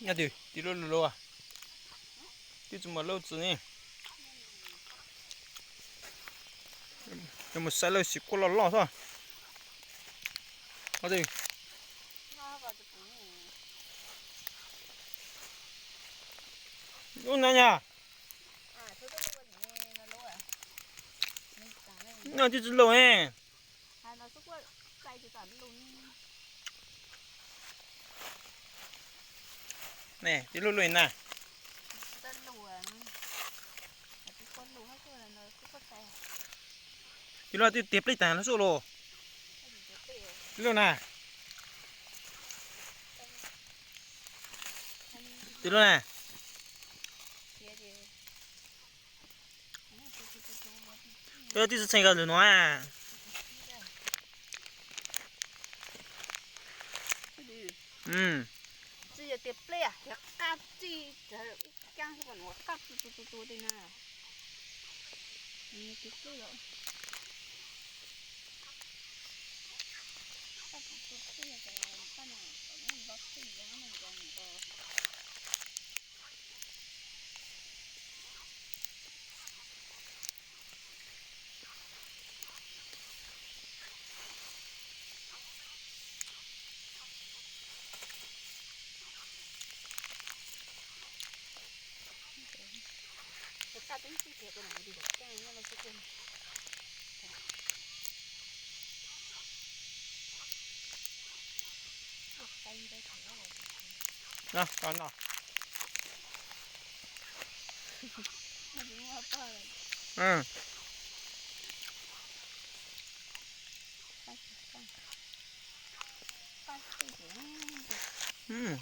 Nyob twg tib lub lub, twb tsis muaj lub txi ne. Mus saib lawm, sim kuaj loj loj xwb. Lub na nyaj. No twb tsis loj ne. Ne twb lub lub na. Twb lub twb tiag plij tas lub suj los. Twb lub na. Twb lub na. Twb tsis txheej koj lwm no. Tsis yog tias plej, yog qab txij, ib kaab xwb, qab tu tu tu tu tej na.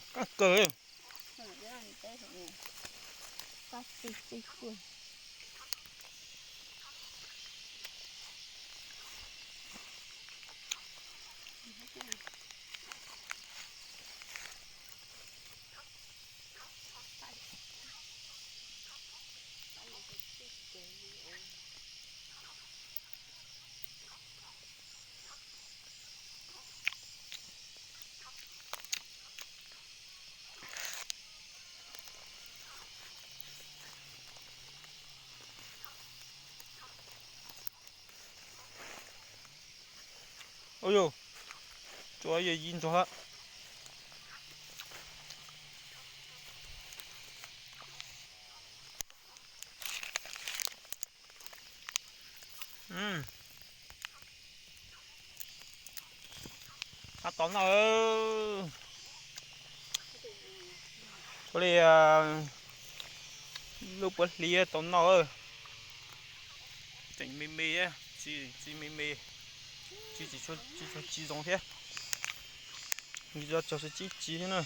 Qab kawg. Ua yus, tsuav yus yig ntsuag. Ab, tau noj. Ua li lub puav hli tau noj. Tseem me me, txi me me, tsis tshua txi zoo thiab. Tso tso xwb tsis txi thiab na.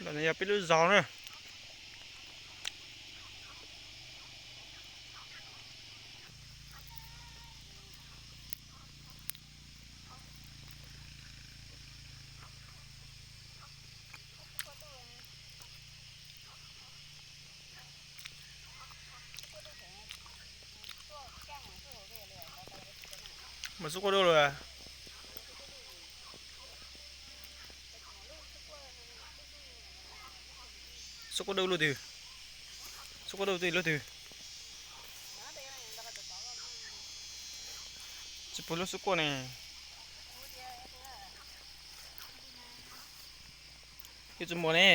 Ntawm no yog peb lub zos na. Mas xub quab dub lawm. Xub quab dub lub twg? Xub quab dub twg lub twg? Tsis pom lub xub quab ne. Twb tsis muaj ne.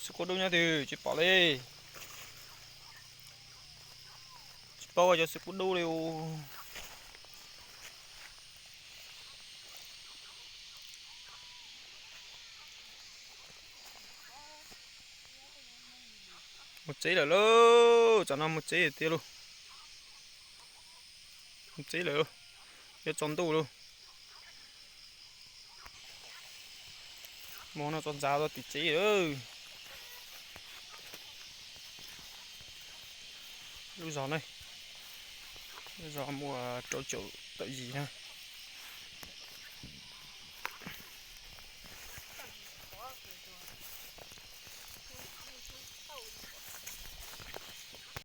Xub quab dub nyob twg tsis pom li. Tsis paub cov xub quab dub li. Mus tsev lawm lauj, tsam no mus tsev tiag lauj. Mus tsev lawm lauj, yuav tsaus ntuj lauj. Muaj no txog ntxav tau tim tsev lawm. Lub zos ne, lub zos muaj rau caum tawm yim na.